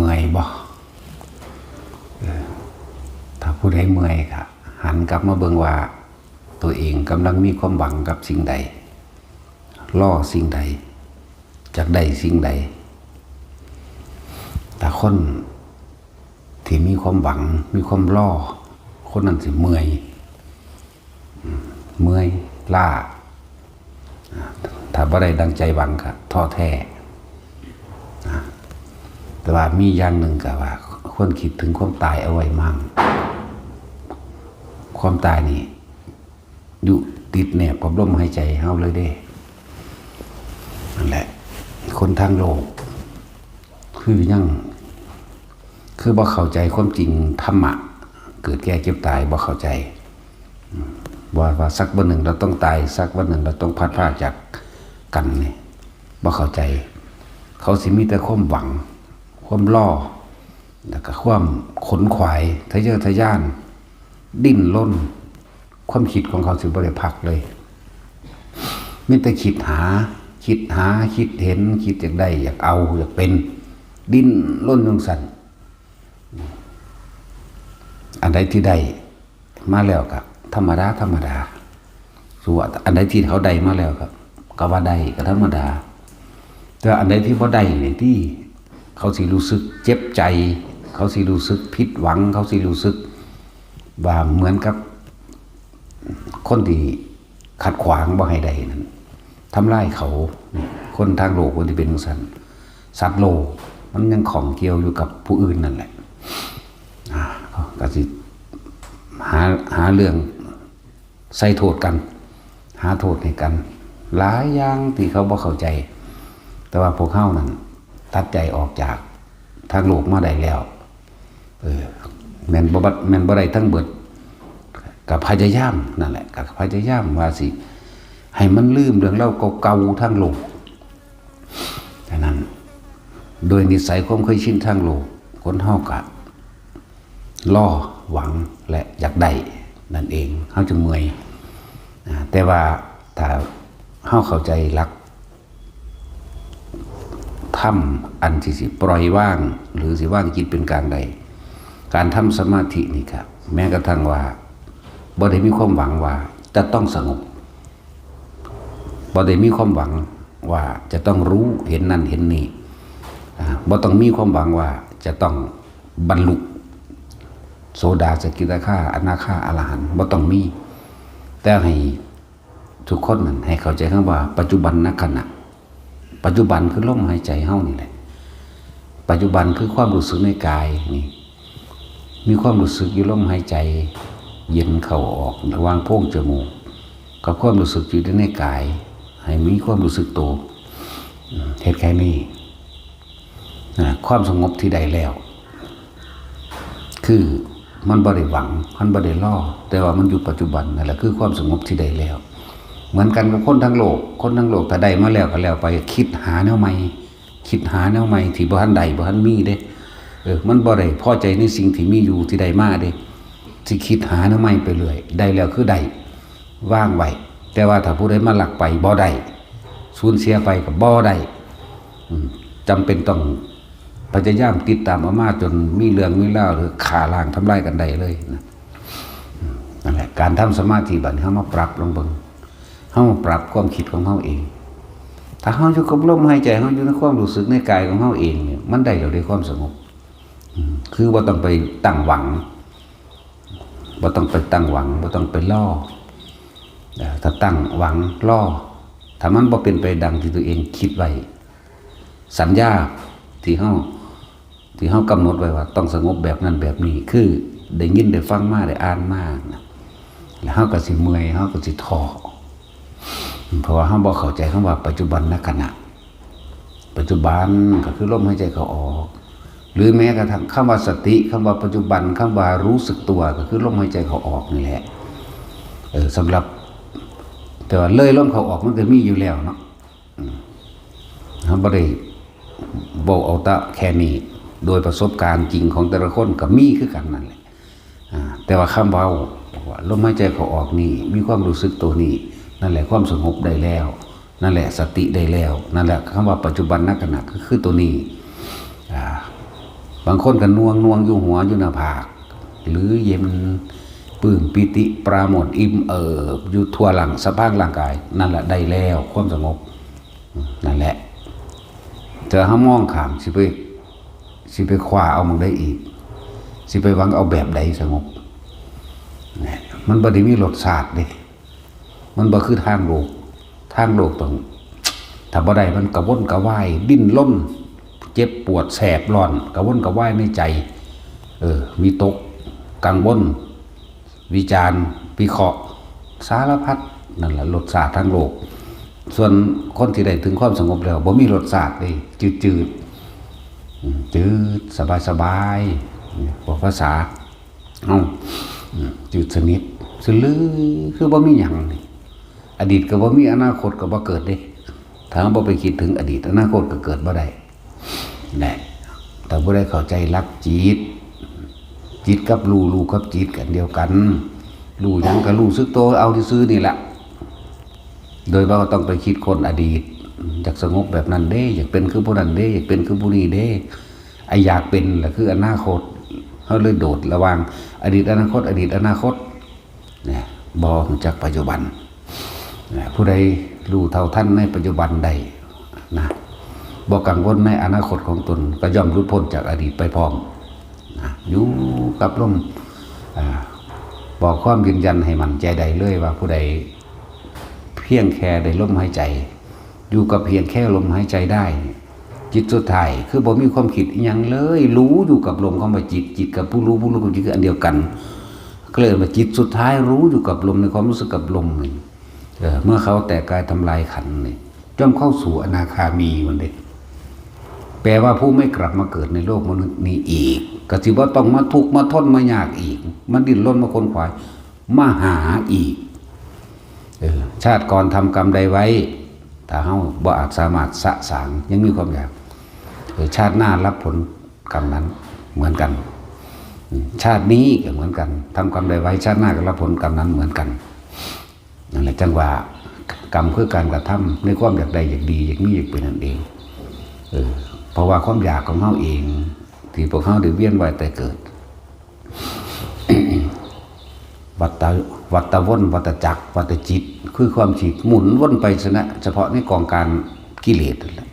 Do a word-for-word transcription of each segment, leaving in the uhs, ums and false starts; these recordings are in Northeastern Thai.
เมื่อยบ่ เออ ถ้าผู้ใดเมื่อยก็หันกลับมาเบิ่งว่า ตัวเองกำลังมีความหวังกับสิ่งใด รอสิ่งใด อยากได้สิ่งใด แต่คนที่มีความหวัง มีความรอ คนนั้นสิเมื่อย เมื่อยล้า ถ้าบ่ได้ดังใจหวังก็ท้อแท้ แต่ว่ามีอย่างหนึ่งก็ว่า ควรคิดถึงความตายเอาไว้มั่ง ความตายนี่ อยู่ติดแนบกับลมหายใจเฮาเลยเด้ นั่นแหละ คนทางโลก คือยัง คือบ่เข้าใจความจริงธรรมะ เกิดแก่เจ็บตายบ่เข้าใจ ว่า ว่าสักวันหนึ่งเราต้องตาย สักวันหนึ่งเราต้องพลัดพรากจากกันนี่ บ่เข้าใจ เขาสิมีแต่ความหวัง ความรอ แล้วก็ความขนขวาย ทะเยอทะยาน ดิ้นรน ความคิดของเขาสิบ่ได้พักเลย มีแต่คิดหา คิดหา คิดเห็น คิดอยากได้ อยากเอา อยากเป็น ดิ้นรนจั่งซั้น อันใดที่ได้มาแล้วก็ธรรมดา ธรรมดา ส่วนอันใดที่เขาได้มาแล้วก็ ก็ว่าได้ ก็ธรรมดา แต่อันใดที่บ่ได้นี่ติ เขาสิรู้สึกเจ็บใจ เขาสิรู้สึกผิดหวัง เขาสิรู้สึกว่าเหมือนกับคนที่ขัดขวางบ่ให้ได้นั่น ทำลายเขา คนทางโลกมันสิเป็นจั่งซั้น สัตว์โลกมันยังข้องเกี่ยวอยู่กับผู้อื่นนั่นแหละ อ่า ก็สิหา หาเรื่องใส่โทษกัน หาโทษให้กัน หลายอย่างที่เขาบ่เข้าใจ แต่ว่าพวกเฮานั่นตัดใจออกจากทางโลกมาได้แล้ว เออ แม่นบ่บัด แม่นบ่ได้ทั้งเบิด ก็พยายามนั่นแหละ ก็พยายามว่าสิ ให้มันลืมเรื่องราวเก่าๆทางโลก ฉะนั้น โดยนิสัยความเคยชินทางโลก คนเฮาก็รอหวังและอยากได้นั่นเอง เฮาจึงเมื่อย อ่า แต่ว่าถ้าเฮาเข้าใจหลักธรรมอันที่สิปล่อยวาง หรือสิวางจิตเป็นกลางได้ การทำสมาธินี่ครับ แม้กระทั่งว่าบ่ได้มีความหวังว่าจะต้องสงบ บ่ได้มีความหวังว่าจะต้องรู้เห็นนั่นเห็นนี่ อ่า บ่ต้องมีความหวังว่าจะต้องบรรลุโสดา สกิทาคา อนาคา อรหันต์ บ่ต้องมี แต่ให้ทุกคนนั่นให้เข้าใจคำว่าปัจจุบันนขณะ ปัจจุบันคือลมหายใจเฮานี่แหละ ปัจจุบันคือความรู้สึกในกายนี่ มีความรู้สึกอยู่ลมหายใจ เย็นเข้าออกระหว่างโพรงจมูก กับความรู้สึกอยู่ในกาย ให้มีความรู้สึกตัว อืม เฮ็ดแค่นี้ อ่า ความสงบที่ได้แล้ว คือมันบ่ได้หวัง มันบ่ได้รอ แต่ว่ามันอยู่ปัจจุบัน นั่นแหละคือความสงบที่ได้แล้ว เหมือนกันกับคนทั้งโลก คนทั้งโลกถ้าได้มาแล้วก็แล้วไป คิดหาแนวใหม่ คิดหาแนวใหม่ที่บ่ทันได้ บ่ทันมีเด้ เออ มันบ่ได้พอใจในสิ่งที่มีอยู่ที่ได้มาเด้ สิคิดหาแนวใหม่ไปเรื่อย ได้แล้วคือได้ วางไว้ แต่ว่าถ้าผู้ใดมาลักไปบ่ได้ สูญเสียไปก็บ่ได้ อืม จำเป็นต้องพยายามติดตามเอามาจนมีเรื่องมีราวหรือฆ่าล้างทำลายกันได้เลยนะ อืม นั่นแหละ การทำสมาธิบัดนี้เฮามาปรับลองเบิ่ง เฮามาปรับความคิดของเฮาเอง ถ้าเฮาอยู่กับลมหายใจ เฮาอยู่ในความรู้สึกในกายของเฮาเองเนี่ย มันได้แล้วเด้ความสงบ อืม คือบ่ต้องไปตั้งหวัง บ่ต้องไปตั้งหวัง บ่ต้องไปรอ เอ่อ ถ้าตั้งหวังรอ ถ้ามันบ่เป็นไปดังที่ตัวเองคิดไว้ สัญญาที่เฮา ที่เฮากำหนดไว้ว่าต้องสงบแบบนั้นแบบนี้ คือได้ยินได้ฟังมา ได้อ่านมานะ แล้วเฮาก็สิเมื่อย เฮาก็สิท้อ เพราะว่าเฮาบ่เข้าใจคำว่าปัจจุบันนขณะ ปัจจุบันก็คือลมหายใจเข้าออก หรือแม้กระทั่งคำว่าสติ คำว่าปัจจุบัน คำว่ารู้สึกตัว ก็คือลมหายใจเข้าออกนี่แหละ เออ สำหรับ แต่ว่าเลยลมเข้าออกมันก็มีอยู่แล้วเนาะ อืม เฮาบ่ได้เว้าเอาแต่แค่นี้ โดยประสบการณ์จริงของแต่ละคนก็มีคือกันนั่นแหละ อ่า แต่ว่าคำเว้าว่าลมหายใจเข้าออกนี่ มีความรู้สึกตัวนี้ นั่นแหละความสงบได้แล้ว นั่นแหละสติได้แล้ว นั่นแหละคำว่าปัจจุบันนขณะก็คือตัวนี้ อ่า บางคนก็หน่วงหน่วงอยู่หัวอยู่หน้าผาก หรือเย็นปลื้มปีติปราโมทย์อิ่มเอิบอยู่ทั่วร่างสะพางร่างกาย นั่นแหละได้แล้วความสงบ นั่นแหละ แต่เฮามองข้าม สิไป สิไปคว้าเอาหม่องใดอีก สิไปหวังเอาแบบใดสงบ เนี่ย มันบ่ได้มีรสชาติเด้ มันบ่คือทางโลก ทางโลกต้อง ถ้าบ่ได้มันกระวนกระวาย ดิ้นรน เจ็บปวดแสบร้อน กระวนกระวายในใจ เออ วิตก กังวล วิจารณ์ วิเคราะห์ สารพัด นั่นแหละรสชาติทางโลก ส่วนคนที่ได้ถึงความสงบแล้วบ่มีรสชาติเลย จืดๆ อืม จืด สบายๆ เนี่ย บอกภาษา เอ้า อืม จืดสนิท ซื่อลือ คือบ่มีหยังนี่ อดีตก็บ่มี อนาคตก็บ่เกิดเด้ ถ้าบ่ไปคิดถึงอดีต อนาคตก็เกิดบ่ได้ แหละ แต่ผู้ใดเข้าใจหลักจิต จิตกับรู้ รู้กับจิตกันเดียวกัน รู้หยังก็รู้สึกตัวเอาซื่อๆนี่แหละ โดยบ่ต้องไปคิดค้นอดีต อยากสงบแบบนั้นเด้ อยากเป็นคือผู้นั้นเด้ อยากเป็นคือผู้นี้เด้ ไอ้อยากเป็นแหละคืออนาคต เฮาเลยโดดระหว่างอดีตอนาคต อดีตอนาคต เนี่ย บ่รู้จักปัจจุบัน นะ ผู้ใดรู้เท่าทันในปัจจุบันได้นะ บ่กังวลในอนาคตของตน ก็ย่อมหลุดพ้นจากอดีตไปพร้อมนะ อยู่กับลม อ่า บอกความยืนยันให้มั่นใจได้เลยว่าผู้ใดเพียงแค่ได้ลมหายใจ อยู่กับเพียงแค่ลมหายใจได้ จิตสุดท้ายคือบ่มีความคิดอิหยังเลย รู้อยู่กับลม คำว่าจิต จิตกับผู้รู้ ผู้รู้กับจิตคืออันเดียวกัน ก็เลยว่าจิตสุดท้ายรู้อยู่กับลม ในความรู้สึกกับลมนี่ เออ เมื่อเขาแตกกายทำลายขันธ์นี่ ย่อมเข้าสู่อนาคามีมันเด้ แปลว่าผู้ไม่กลับมาเกิดในโลกมนุษย์นี้อีก ก็สิบ่ต้องมาทุกข์มาทนมายากอีก มาดิ้นรนมาขนขวาย มาหาอีก เออ ชาติก่อนทำกรรมใดไว้ ถ้าเฮาบ่อาจสามารถสะสาง ยังมีความอยาก เออ ชาติหน้ารับผลกรรมนั้นเหมือนกัน อืม ชาตินี้ก็เหมือนกัน ทำกรรมใดไว้ ชาติหน้าก็รับผลกรรมนั้นเหมือนกัน นั่นแหละจังว่ากรรมคือการกระทำในความอยากได้ อยากดี อยากมี อยากเป็นนั่นเอง เออ เพราะว่าความอยากของเฮาเอง ที่พวกเฮาได้เวียนว่ายตายเกิด วัฏฏะ วัฏฏะวน วัฏฏะจักร วัฏฏะจิต คือความคิดหมุนวนไปชนะ เฉพาะในกองการกิเลสนั่นแหละ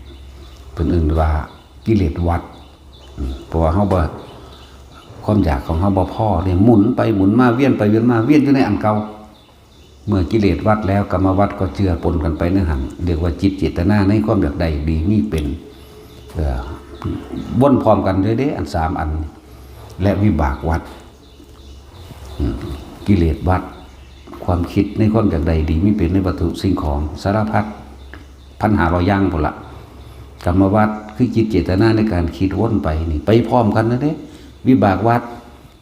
เพิ่นเอิ้นว่ากิเลสวัฏ อืม เพราะว่าเฮาบ่ ความอยากของเฮาบ่พอเนี่ย หมุนไปหมุนมา เวียนไปเวียนมา เวียนอยู่ในอันเก่า เมื่อกิเลสวัฏแล้ว กรรมวัฏก็เจือปนกันไปในหั่น เรียกว่าจิตเจตนาในความอยากได้ดีมีเป็น เอ่อ วนพร้อมกันเลยเด้ อันสามอัน และวิบากวัฏ อืม กิเลสวัฏ ความคิดในความอยากได้ดีมีเป็นในวัตถุสิ่งของสารพัด พันห้าร้อยอย่างพุ้นละ กรรมวัฏคือจิตเจตนาในการคิดวนไปนี่ ไปพร้อมกันนะเด้ วิบากวัฏ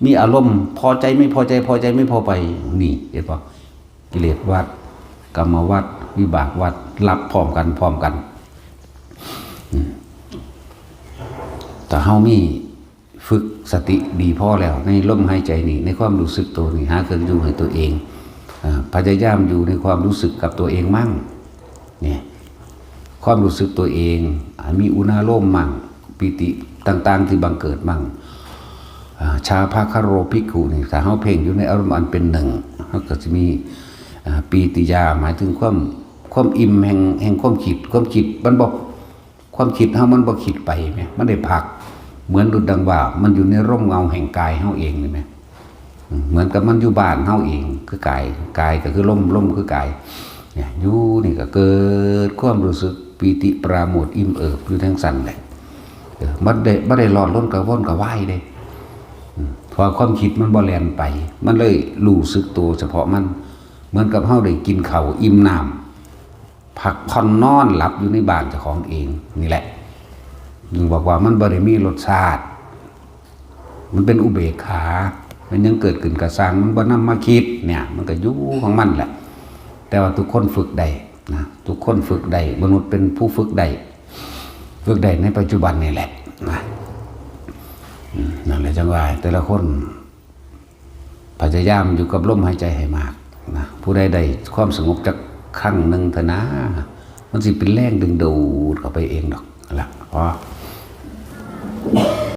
มีอารมณ์พอใจไม่พอใจ พอใจไม่พอไป นี่ เห็นปะ กิเลสวัฏ กรรมวัฏ วิบากวัฏ รับพร้อมกัน พร้อมกัน อืม ถ้าเฮามี ฝึกสติดีพอแล้ว ในลมหายใจนี่ ในความรู้สึกตัวนี่ หาเครื่องอยู่ให้ตัวเอง อ่า พยายามอยู่ในความรู้สึกกับตัวเองมั่ง เนี่ย ความรู้สึกตัวเอง อ่า มีอุณาโลมมั่ง ปีติต่างๆที่บังเกิดมั่ง อ่า ชาภาคโรภิกขุนี่ ถ้าเฮาเพ่งอยู่ในอารมณ์อันเป็นหนึ่ง เฮาก็สิมี อ่า ปีติยา หมายถึงความ ความอิ่มแห่ง แห่งความคิด ความคิดมันบ่ ความคิดเฮามันบ่คิดไปแหม มันได้พัก เหมือนดุจดังว่ามันอยู่ในร่มเงาแห่งกายเฮาเองนี่แหม อืม เหมือนกับมันอยู่บ้านเฮาเอง คือกาย กายก็คือลม ลมคือกาย เนี่ย อยู่นี่ก็เกิดความรู้สึกปีติปราโมทย์อิ่มเอิบอยู่จั่งซั้นแหละ เออ มันได้ บ่ได้ร้อนรนกระวนกระวายเด้ อืม เพราะความคิดมันบ่แล่นไป มันเลยรู้สึกตัวเฉพาะมัน เหมือนกับเฮาได้กินข้าวอิ่มน้ำ พักผ่อนนอนหลับอยู่ในบ้านเจ้าของเองนี่แหละ จึงบอกว่ามันบ่ได้มีรสชาติ มันเป็นอุเบกขา มันยังเกิดขึ้นกะซ่าง มันบ่นำมาคิดเนี่ย มันก็อยู่ของมันแหละ แต่ว่าทุกคนฝึกได้นะ ทุกคนฝึกได้ มนุษย์เป็นผู้ฝึกได้ ฝึกได้ในปัจจุบันนี่แหละนะ อืม นั่นแหละจังว่า แต่ละคน พยายามอยู่กับลมหายใจให้มากนะ ผู้ใดได้ความสงบจักครั้งหนึ่งเถอะนะ มันสิเป็นแรงดึงดูดเข้าไปเองดอก ละ พอ